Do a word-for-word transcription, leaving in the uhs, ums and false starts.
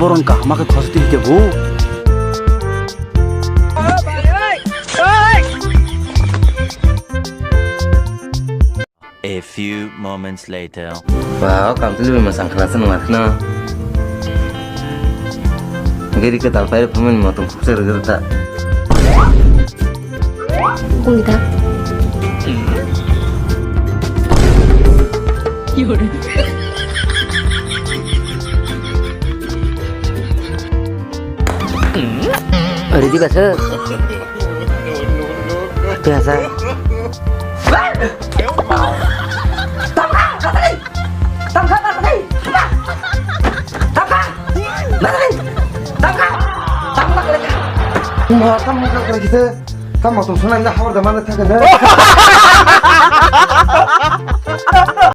Borok kaham khe khosdi kebo. A few moments later. Ba, o kamtwlwi masang khna se nung akhna. Gari kwtal pai phumani motom khuksa rwgwrwkha. Kung kita. Ready ba sir? Biasa. Tamkha, tamkha, tamkha, tamkha, tamkha, tamkha, tamkha, tamkha, tamkha, tamkha, tamkha, tamkha, tamkha, Tamo tong sona inda hawar da mana thaka na.